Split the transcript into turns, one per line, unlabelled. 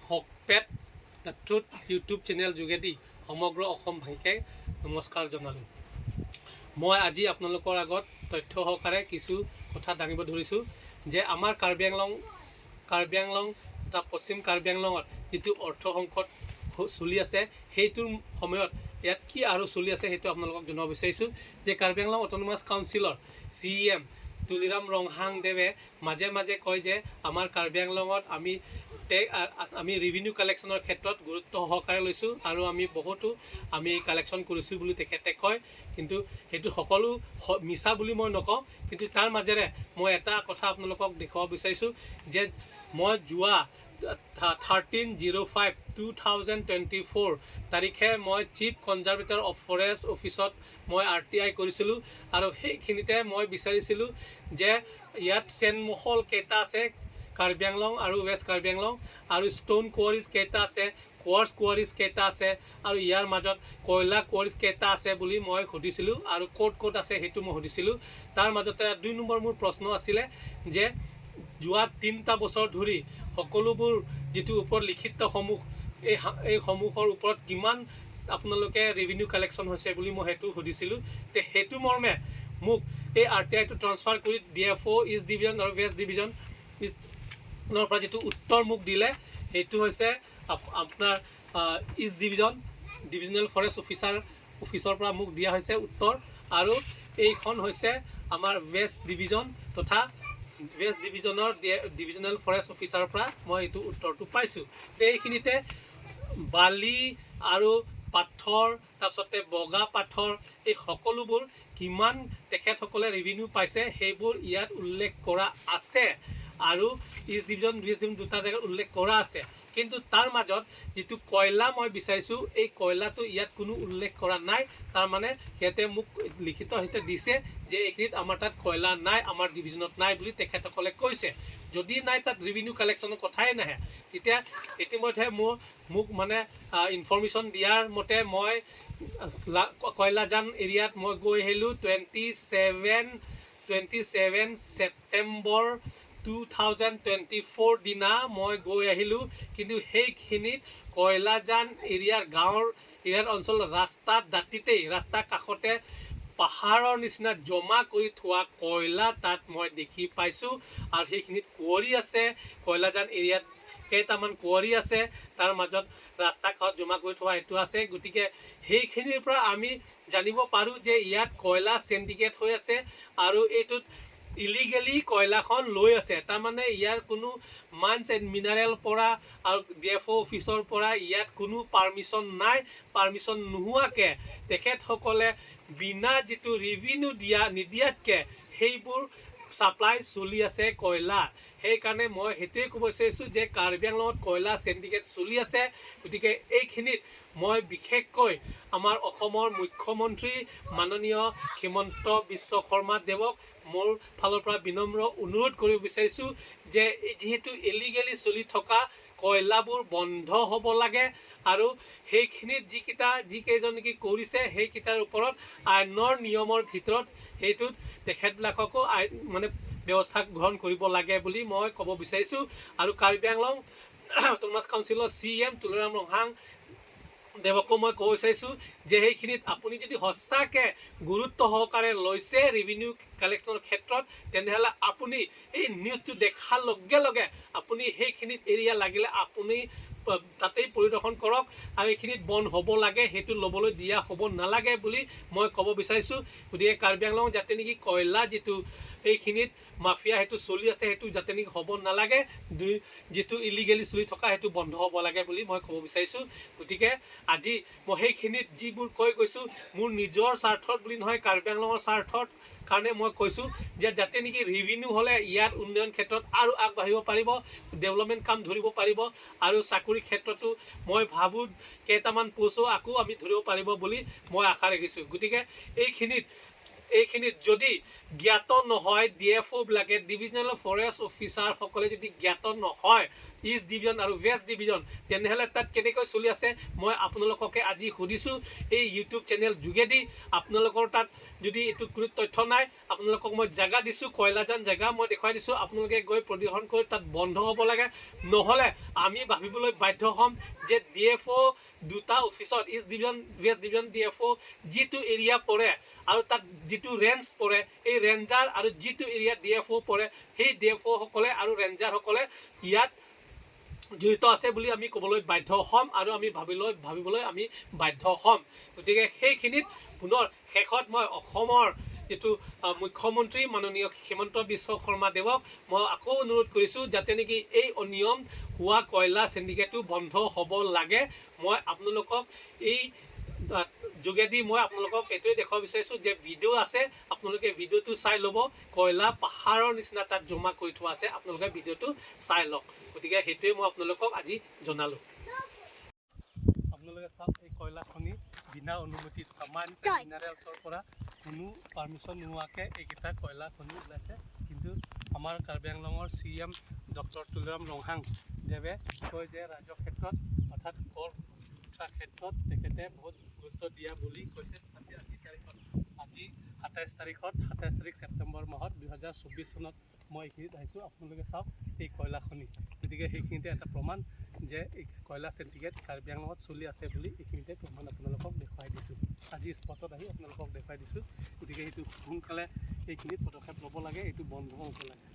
হকপেট the truth YouTube channel যোগেদি সমগ্ৰ অসমবাসীকে নমস্কাৰ জনালোঁ। মই আজি আপোনালোকৰ আগত তথ্য সহকাৰে কিছু কথা দাঙিব ধৰিছোঁ যে আমাৰ কাৰ্বি আংলং তথা পশ্চিম কাৰ্বি আংলঙত যিটো অৰ্থ সংকট চলি আছে, সেইটোৰ সময়ত ইয়াত কি আৰু চলি আছে, সেইটো আপোনালোকক জনাব বিচাৰিছোঁ যে কাৰ্বি আংলং অট'নমাছ কাউন্সিলৰ চিএম তুলিৰাম ৰংহাং দেৱে মাজে মাজে কয় যে আমাৰ কাৰ্বি আংলঙত আমি ৰেভিনিউ কালেকশ্যনৰ ক্ষেত্ৰত গুৰুত্ব সহকাৰে লৈছোঁ আৰু আমি বহুতো আমি কালেকশ্যন কৰিছোঁ বুলি তেখেতে কয়। কিন্তু সেইটো সকলো মিছা বুলি মই নকওঁ। কিন্তু তাৰ মাজেৰে মই এটা কথা আপোনালোকক দেখুৱাব বিচাৰিছোঁ যে মই যোৱা 13/05/2024 তাৰিখে মই চিফ কনজাৰ্ভেটৰ অফ ফৰেষ্ট অফিচত মই আৰটিআই কৰিছিলোঁ আৰু সেইখিনিতে মই বিচাৰিছিলোঁ যে ইয়াত চেনমহল কেইটা আছে কাৰ্বি আংলং আৰু ৱেষ্ট কাৰ্বি আংলং, আৰু ষ্ট'ন কোৱাৰিজ কেইটা আছে, কোৱাৰ্ছ কোৱাৰিজ কেইটা আছে আৰু ইয়াৰ মাজত কয়লা কোৱাৰিজ কেইটা আছে বুলি মই সুধিছিলোঁ আৰু ক'ত ক'ত আছে সেইটো মই সুধিছিলোঁ। তাৰ মাজতে 2 নম্বৰ মোৰ প্ৰশ্ন আছিলে যে যোৱা 3টা বছৰ ধৰি সকলোবোৰ যিটো ওপৰত লিখিতসমূহ, এই সমূহৰ ওপৰত কিমান আপোনালোকে ৰেভিনিউ কালেকশ্যন হৈছে বুলি মই সেইটো সুধিছিলোঁ। তে সেইটো মৰ্মে মোক এই আৰটিআইটো ট্ৰান্সফাৰ কৰি ডিএফঅ' ইষ্ট ডিভিজন আৰু ৱেষ্ট ডিভিজন ইষ্টৰ পৰা যিটো উত্তৰ মোক দিলে, সেইটো হৈছে আপোনাৰ east division divisional forest officer অফিচৰ পৰা মোক দিয়া হৈছে উত্তৰ আৰু এইখন হৈছে আমাৰ ৱেষ্ট ডিভিজন তথা ৱেষ্ট ডিভিজনৰ ডিভিজনেল ফৰেষ্ট অফিচাৰৰ পৰা মই এইটো উত্তৰটো পাইছোঁ। তে এইখিনিতে বালি আৰু পাথৰ, তাৰপিছতে বগা পাথৰ, এই সকলোবোৰ কিমান তেখেতসকলে ৰেভিনিউ পাইছে, সেইবোৰ ইয়াত উল্লেখ কৰা আছে আৰু ইষ্ট ডিভিজন, ৱেষ্ট ডিভিজন দুটা জেগাত উল্লেখ কৰা আছে। কিন্তু তাৰ মাজত যিটো কয়লা মই বিচাৰিছোঁ, এই কয়লাটো ইয়াত কোনো উল্লেখ কৰা নাই। তাৰমানে সিহঁতে মোক লিখিত সিহঁতে দিছে যে এইখিনিত আমাৰ তাত কয়লা নাই, আমাৰ ডিভিজনত নাই বুলি তেখেতসকলে কৈছে। যদি নাই, তাত ৰেভিনিউ কালেকশ্যনৰ কথাই নাহে। তেতিয়া ইতিমধ্যে মোক মানে ইনফৰ্মেশ্যন দিয়াৰ মতে মই কয়লাজান এৰিয়াত মই গৈ আহিলোঁ। 27 September 2024 দিনা মই গৈ আহিলোঁ। কিন্তু সেইখিনিত কয়লাজান এৰিয়াৰ গাঁৱৰ এৰিয়াৰ অঞ্চলৰ ৰাস্তাত দাঁতিতেই, ৰাস্তাৰ কাষতে পাহাৰৰ নিচিনা জমা কৰি থোৱা কয়লা তাত মই দেখি পাইছোঁ আৰু সেইখিনিত কুঁৱৰী আছে। কয়লাজান এৰিয়াত কেইটামান কুঁৱৰী আছে, তাৰ মাজত ৰাস্তা কাষত জমা কৰি থোৱা এইটো আছে। গতিকে সেইখিনিৰ পৰা আমি জানিব পাৰোঁ যে ইয়াত কয়লা চেণ্ডিকেট হৈ আছে আৰু এইটোত ইলিগেলি কয়লাখন লৈ আছে। তাৰমানে ইয়াৰ কোনো মাইন্স এণ্ড মিনাৰেল পৰা আৰু ডিএফঅ' অফিচৰ পৰা ইয়াত কোনো পাৰ্মিশ্যন নাই। পাৰ্মিশ্যন নোহোৱাকৈ তেখেতসকলে বিনা যিটো ৰিভিনিউ দিয়া নিদিয়াতকৈ সেইবোৰ ছাপ্লাই চলি আছে কয়লা। সেইকাৰণে মই সেইটোৱে ক'ব বিচাৰিছোঁ যে কাৰ্বি আংলঙত কয়লা চেণ্ডিকেট চলি আছে। গতিকে এইখিনিত মই বিশেষকৈ আমাৰ অসমৰ মুখ্যমন্ত্ৰী মাননীয় হিমন্ত বিশ্ব শৰ্মা দেৱক মোৰ ফালৰ পৰা বিনম্ৰ অনুৰোধ কৰিব বিচাৰিছোঁ যে এই যিহেতু ইলিগেলি চলি থকা কয়লাবোৰ বন্ধ হ'ব লাগে আৰু সেইখিনিত যিকেইজন নেকি কৰিছে, সেইকেইটাৰ ওপৰত আইনৰ নিয়মৰ ভিতৰত সেইটোত তেখেতবিলাককো আইন মানে ব্যৱস্থা গ্ৰহণ কৰিব লাগে বুলি মই ক'ব বিচাৰিছোঁ। আৰু কাৰ্বি আংলং অট'নমাছ কাউন্সিলৰ চিএম তুলিৰাম ৰংহাং দেৱকো মই ক'ব বিচাৰিছোঁ যে সেইখিনিত আপুনি যদি সঁচাকৈ গুৰুত্ব সহকাৰে লৈছে ৰেভিনিউ কালেকশ্যনৰ ক্ষেত্ৰত, তেনেহ'লে আপুনি এই নিউজটো দেখাৰ লগে লগে আপুনি সেইখিনিত এৰিয়া লাগিলে আপুনি তাতেই পৰিদৰ্শন কৰক আৰু এইখিনিত বন্ধ হ'ব লাগে, সেইটো ল'বলৈ দিয়া হ'ব নালাগে বুলি মই ক'ব বিচাৰিছোঁ। গতিকে কাৰ্বি আংলং যাতে নেকি কয়লা যিটো এইখিনিত মাফিয়া সেইটো চলি আছে, সেইটো যাতে নেকি হ'ব নালাগে, দুই যিটো ইলিগেলি চলি থকা সেইটো বন্ধ হ'ব লাগে বুলি মই ক'ব বিচাৰিছোঁ। গতিকে আজি মই সেইখিনিত যিবোৰ কৈ গৈছোঁ, মোৰ নিজৰ স্বাৰ্থত বুলি নহয়, কাৰ্বি আংলঙৰ স্বাৰ্থত কাৰণে মই কৈছোঁ যে যাতে নেকি ৰেভিনিউ হ'লে ইয়াত উন্নয়ন ক্ষেত্ৰত আৰু আগবাঢ়িব পাৰিব, ডেভেলপমেণ্ট কাম ধৰিব পাৰিব আৰু চাকৰি ক্ষেত্ৰতো মই ভাবোঁ কেইটামান পোষ্টো আকৌ আমি ধৰিব পাৰিব বুলি মই আশা ৰাখিছোঁ। গতিকে এইখিনিত এইখিনিত যদি জ্ঞাত নহয়, ডিএফঅ'বিলাকে, ডিভিজনেল ফৰেষ্ট অফিচাৰসকলে যদি জ্ঞাত নহয়, ইষ্ট ডিভিজন আৰু ৱেষ্ট ডিভিজন, তেনেহ'লে তাত কেনেকৈ চলি আছে? মই আপোনালোককে আজি সুধিছোঁ এই ইউটিউব চেনেল যোগেদি। আপোনালোকৰ তাত যদি এইটো কোনো তথ্য নাই, আপোনালোকক মই জেগা দিছোঁ, কয়লাজান জেগা মই দেখুৱাই দিছোঁ। আপোনালোকে গৈ পৰিদৰ্শন কৰি তাত বন্ধ হ'ব লাগে। নহ'লে আমি ভাবিবলৈ বাধ্য হ'ম যে ডিএফঅ' দুটা অফিচত, east division, west division DFO' যিটো এৰিয়া পৰে আৰু তাত যিটো ৰেঞ্জ পৰে, এই ৰেঞ্জাৰ আৰু যিটো এৰিয়া ডিএফঅ' পৰে, সেই ডিএফঅ'সকলে আৰু ৰেঞ্জাৰসকলে ইয়াত জড়িত আছে বুলি আমি ক'বলৈ বাধ্য হ'ম আৰু আমি ভাবিবলৈ আমি বাধ্য হ'ম। গতিকে সেইখিনিত পুনৰ শেষত মই অসমৰ যিটো মুখ্যমন্ত্ৰী মাননীয় হিমন্ত বিশ্ব শৰ্মা দেৱক মই আকৌ অনুৰোধ কৰিছোঁ, যাতে নেকি এই অনিয়ম হোৱা কয়লা চিণ্ডিকেটটো বন্ধ হ'ব লাগে। মই আপোনালোকক এই যোগেদি মই আপোনালোকক এইটোৱে দেখুৱাব বিচাৰিছোঁ যে ভিডিঅ' আছে, আপোনালোকে ভিডিঅ'টো চাই ল'ব। কয়লা পাহাৰৰ নিচিনা তাত জমা কৰি থোৱা আছে, আপোনালোকে ভিডিঅ'টো চাই লওক। গতিকে সেইটোৱে মই আপোনালোকক আজি জনালোঁ। আপোনালোকে চাওক, এই কয়লা খনি বিনা অনুমতি থকা মাইনছ এণ্ড মিনাৰেলছৰ পৰা কোনো পাৰ্মিশ্যন নোহোৱাকৈ এইকেইটা কয়লা খনি ওলাইছে। কিন্তু আমাৰ কাৰ্বি আংলঙৰ চিএম ডক্টৰ তুলিৰাম ৰংহাং দেৱে কয় যে ৰাজহ ক্ষেত্ৰত, অৰ্থাৎ কৰ ক্ষেত্ৰত তেখেতে বহুত গুৰুত্ব দিয়া বুলি কৈছে। তথাপি আজি তাৰিখত, আজি 27 তাৰিখত, 27 তাৰিখ ছেপ্টেম্বৰ মাহত 2024 চনত মই এইখিনিত আহিছোঁ। আপোনালোকে চাওক এই কয়লা খনি। গতিকে সেইখিনিতে এটা প্ৰমাণ যে এই কয়লা চিণ্ডিকেট কাৰ্বি আংলঙত চলি আছে বুলি এইখিনিতে প্ৰমাণ আপোনালোকক দেখুৱাই দিছোঁ। আজি স্পটত আহি আপোনালোকক দেখুৱাই দিছোঁ। গতিকে সেইটো সোনকালে এইখিনিত পদক্ষেপ ল'ব লাগে, এইটো বন্ধ হ'ব লাগে।